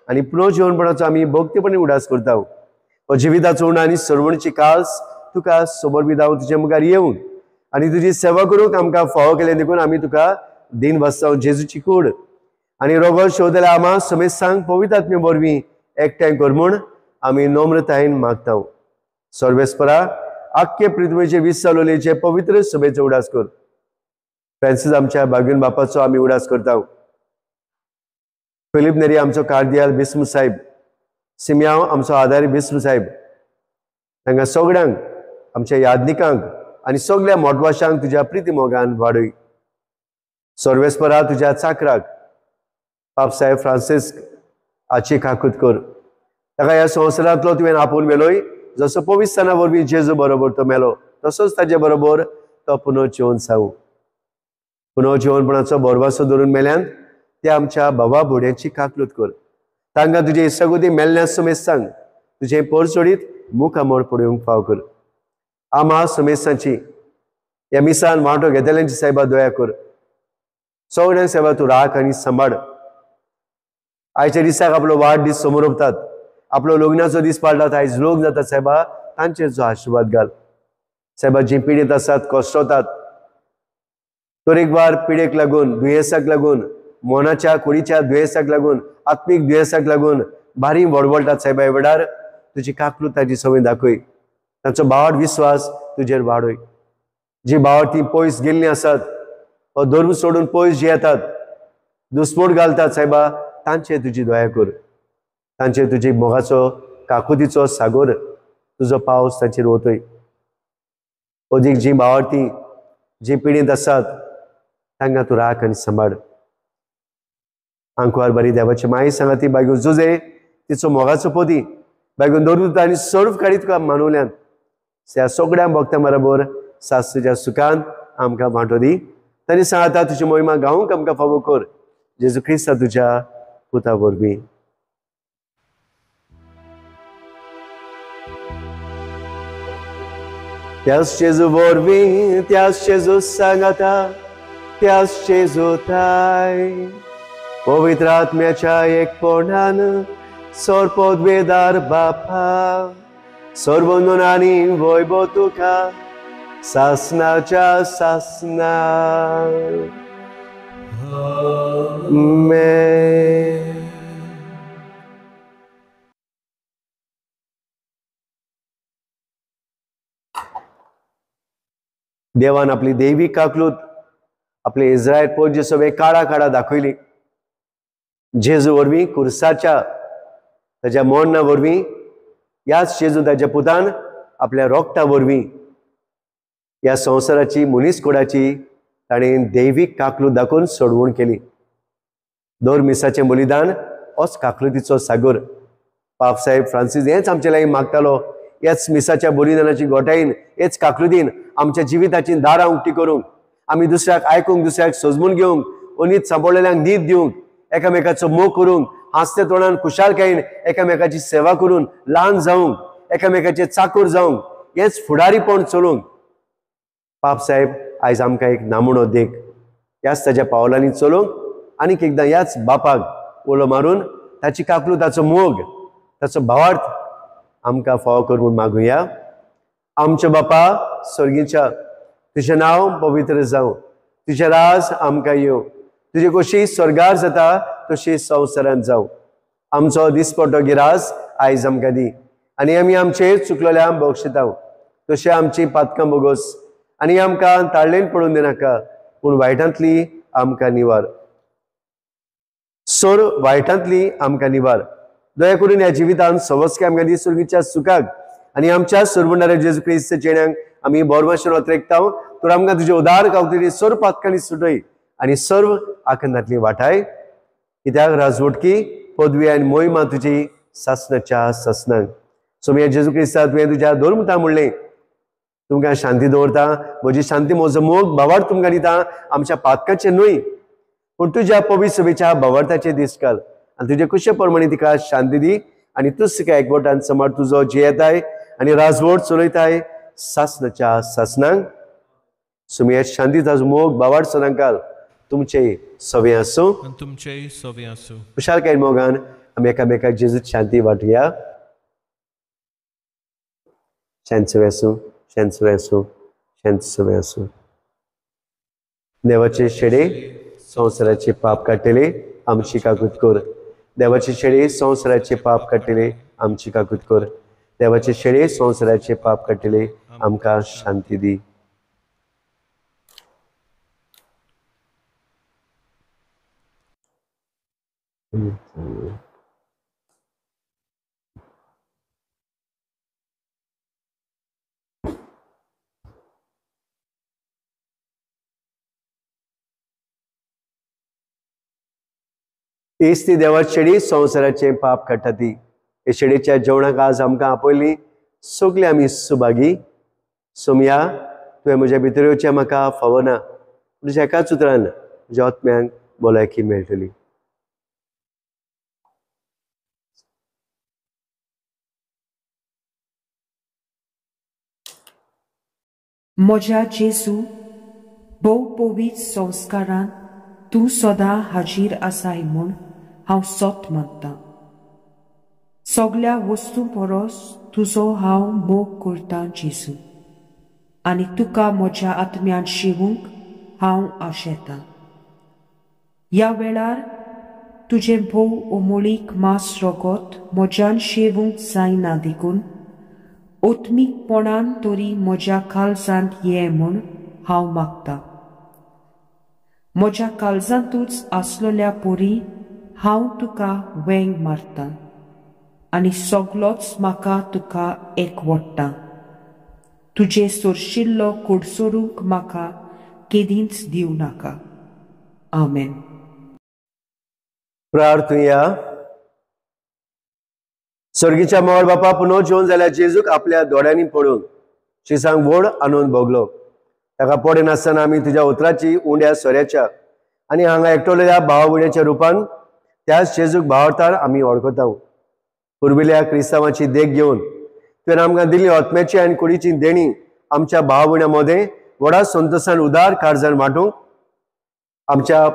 आनी पुनर्जीवनपणाचो आमी भक्तीपणे उडास करता. हो जिविताचो उणो आनी सर्वणची कास तुका समर्पित हांव तुजे मुखार येवन आनी तुजी सेवा करूंक आमकां फावो केलें देखून आमी तुका दिन वाचता. जेजूची कूड आनी रोगो शोधल्या आमा समेस्तांक पवित्र आत्मे वरवीं एकठांय कर म्हूण आमी नम्रतायेन मागता. सर्वेस्परा आख्खे पृथ्वीचेर विसरलेचे पवित्र सभेचो उडास कर. फ्रांसीस आमच्या बागीन बापाचो आमी उडास करता. फिलीप नेरी आमचो कार्दियाल बिस्म साहेब, सिमयांव आमचो आदारी बिस्म साहेब, तांकां सगळ्यांक आमच्या यादनिकांक आनी सगळ्या मोटवाशांक तुज्या प्रिती मोगान वाडय. सर्वेस्परा तुज्या चाकराक पाप साहेब फ्रांसिस्क हाची काकूत कर. ताका ह्या संवसारांतलो तुवें आपोवन व्हेलोय, जसो पविस्ताना वरवीं जेजू बरोबर तो मेलो तसोच ताजे बरोबर तो पुनर्जिवन जावं. पुनर्जिवनपणाचो भरवासो धरून मेल्यान ते आमच्या बाबा भुड्यांची काकलूत कर. तांकां तुजे इश्टागती मेल्ल्या समेस्तांक तुजें पोरचोडीत मुखामळ पळोवंक फाव कर. आमा समेस्तांची ह्या मिसान वांटो घेतल्यांची सायबा दया कर. सगळ्यांक सायबा तूं राख आनी सांबाळ. आयच्या दिसाक आपलो वाड दीस समोर, आपलो लग्नाचो दीस पाळटात, आयज लग्न जातात सायबा तांचेर जो आशिर्वाद घाल. सायबा जी पिडेत आसात, कश्टवतात, तरेकवार पिडेक लागून, दुयेंसाक लागून, मनाच्या कुडीच्या दुयेंसाक लागून, आत्मीक दुयेंसाक लागून भारी वडवळटात सायबा, ह्या वेळार तुजी काकलूत ताची संवय दाखय. तांचो भावार्थ विस्वास तुजेर वाडय. जी भावार्थ ती पयस गेल्लीं आसात, हो धर्म सोडून पयस जी येतात, दुस्मोड घालतात सायबा तांचेर तुजी दया कर. तांचेर तुजी मोगाचो काकुतीचो सागोर तुजो पावस तांचेर वतय. अदीक जी भावार्थी जी पिडेंत आसात तांकां तूं राख आनी सांबाळ. आंकवार बरी देवाची माई सांगा ती बायगून जुजे तिचो मोगाचो पदी बायगून दवरून आनी सर्व काडी तुका मानवल्यान त्या सगळ्या भक्तां बरोबर सासुच्या सुखान आमकां वांटो दी. तांणी सांगता तुजी मोहिमा गावंक आमकां फावो कर. जेजू क्रिस्ता तुज्या पुता वरवीं. त्याच जेजू वरवीं, त्याच जेजू सांगाता, त्याच जेजू थाय पवित्र आत्म्याच्या एकपणान सर्वपदवेदार बापा सर्वंदनानी वैभव तुका सासनाच्या सासना. आमेन. देवान आपली देवी काकलूत आपले इस्रायल पोरजे सगळे काळा काळा दाखयली. जेजू वरवीं कुर्साच्या ताज्या मरणा वरवीं ह्याच जेजू ताज्या पुतान आपल्या रोगटा वरवीं ह्या संवसाराची मनीसकुडाची ताणें दैवीक काकलूत दाखोवन सोडवण केली. दर मिसाचें बलिदान होच काकलुतीचो सागर. पाप साहेब फ्रांसीस हेंच आमचे लागीं मागतालो. ह्याच मिसाच्या बलिदानाची गोठायेन, हेच काकलुतीन आमच्या जिविताची दारां उक्ती करूंक, आमी दुसऱ्याक आयकूंक, दुसऱ्याक सजमून घेवंक, अनीत सांपडलेल्यांक न्हीद दिवंक, एकामेकाचो मोग करूंक, हांसते तोंडान खुशालकायेन एकामेकाची सेवा करून ल्हान जावंक, एकामेकाचे चाकूर जावंक, हेच फुडारीपण चलोवंक पाप साहेब आयज आमकां एक नामुणो देख. ह्याच ताज्या पावलांनी चलोवंक आनीक एकदां ह्याच बापाक उलो मारून ताची काकलूत, ताचो मोग, ताचो भावार्थ आमकां फावो कर म्हूण मागुया. आमच्या बापा स्वर्गीच्या, तुजें नांव पवित्र जावं, तुजें राज आमकां येवं, तुजी कशी स्वर्गार जाता तशी संवसारांत जावं. आमचो दिसपट्टो गिरास आयज आमकां दी आनी आमी आमचेर चुकलेल्या बक्षिताव तशें आमची पातकां बोगोस आनी आमकां ताळ्ळेन पडून दिनाका, पूण वायटांतली आमकां निवार. सोर वायटांतली आमकां निवार. दया करून ह्या जिवितांत सवस्के आमकां दी सुर्गीच्या सुखाक आनी आमच्या सुरबुंडाऱ्या जेजू क्रिस्त चेड्यांक आमी बोरमाशेन अत्रेकता. तर आमकां तुजे उदार गावतली सर्व पातकांनी सुटय आनी सर्व आखंदांतली वाटाय. कित्याक राजवटकी पदवी आनी मोहिमा तुजी सासणाच्या सासणाक. सोमया जेजू क्रिस्ता, तुवें तुज्या धर्मता म्हणलें, तुमकां शांती दवरता, म्हजी शांती म्हजो मोग भावार्थ तुमकां दिता, आमच्या पातकाचें न्हय पूण तुज्या पवित्र सभेच्या भावार्थाचें दीस घाल आनी तुजे कुशे प्रमाणे तिका शांती दी आनी तूच तिका एकवटान समार तुजो जियेताय आनी राजवट चलयताय सासणाच्या सासणाक. सुमया शांती ताजो मोग भावार्थ सदांकाल तुमचे सवे आसूं आनी तुमचेय सवे आसूं. खुशालकायेन मोगान आमी एकामेकाक जेजूत शांती वांटया. शांत सवे आसूं, शांत सवे आसूं, शांत सवे आसूं. देवाचे शेडे संवसाराचे पाप काडटले आमची काकूत कर. देवाचे शेडे संवसाराचे पाप काडटले आमची काकूत कर. देवाचे शेडे संवसाराचे पाप काडटले आमकां शांती दी. हीच ती देवाची शेडी संवसाराचें पाप काडटा ती. हे शेडीच्या जेवणाक आज आमकां आपयली सगळीं आमी सुभागी. सोमया, तुवें म्हज्या भितर येवचें म्हाका फावना, तुज्या एकाच उतरान म्हज्या आत्म्यांक भलायकी मेळटली. म्हज्या जेजू, भोव पवित्र संस्कारान तूं सदां हाजीर आसाय म्हूण हांव सत मानतां. सगल्या वस्तू परस तुजो हांव मोग करतां जेजू, आनी तुका म्हज्या आत्म्यान शिवूंक हांव आशेतां. ह्या वेळार तुजें भोव अमोळीक मांस रगत म्हज्यान शेवूंक जायना देखून आत्मीकपणान तरी म्हज्या काळजांत ये म्हूण हांव मागतां. म्हज्या काळजांतूच आसलेल्या परी हांव तुका वेंग मारतां आनी सगलोच म्हाका तुका एकवडटा. तुजें सोरशिल्लो कुडसरूंक म्हाका केदींच दिवं नाका. आमेन. प्रार्थुया. स्वर्गीच्या मोगाळ बापा, पुनः जेवन जाल्यार जेजूक आपल्या दोळ्यांनी पडून शिसांक व्हड आनंद भोगलो. ताका पडनासतना आमी तुज्या उतराची उंड्या सोऱ्याच्या आनी हांगा एकटोलेल्या भावा भयणीच्या रुपान त्याच जेजूक भावार्थान आमी वळखता. पुर्विल्ल्या क्रिस्तांवाची देख घेवन तुवें आमकां दिल्ली आत्म्याची आनी कुडीची देणी आमच्या भावा भयणां मदें व्हडा संतोशान उदार कारजान वांटूंक आमच्या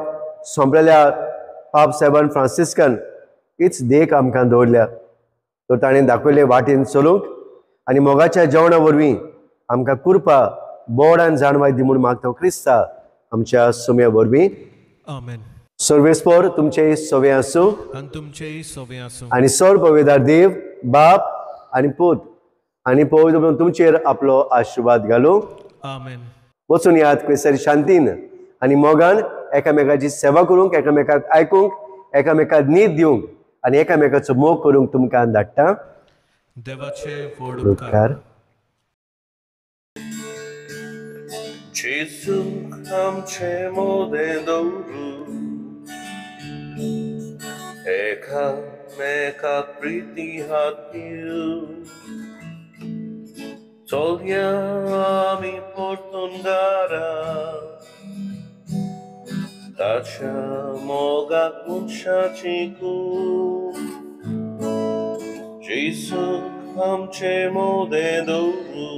सोंपलेल्या पाप साहेबान फ्रांसिस्कान हीच देख आमकां दवरल्या. तर ताणें दाखयले वाटेन चलूंक आनी मोगाच्या जेवणा वरवीं आमकां कृपा बोड आनी जाणवाय दी म्हूण मागता क्रिस्ता आमच्या सुम्या वरवीं. आमेन. सर्वेस्पर तुमचे सवे आसूं आनी तुमचेय सवे आसूं. आनी सर्व पवित्र देव बाप आनी पूत आनी पवित्र तुमचेर आपलो आशिर्वाद घालूं. आमेन. वचून याद क्रिस्ताच्या शांतीन आनी मोगान एकामेकाची सेवा करूंक, एकामेकाक आयकूंक, एकामेकाक नीत दिवंक आनी एकामेकाचो मोग करूंक तुमकां धाडटा. देवाचे व्हड उपकार. जेजूक आमचे मोदें दवरू, एकामेकाक प्रिती हात दिवं, चलया आमी परतून घरा, ताच्या मोगाक मनशाची कूड. जेजूक आमचे मोदें दवरू,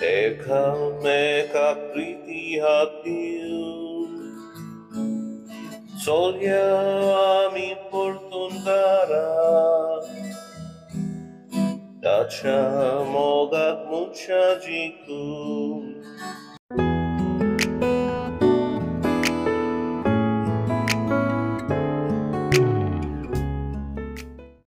एकामेकाक प्रिती हात दिवं, चलया आमी परतून घरा, ताच्या मोगाक मनशाची कूड.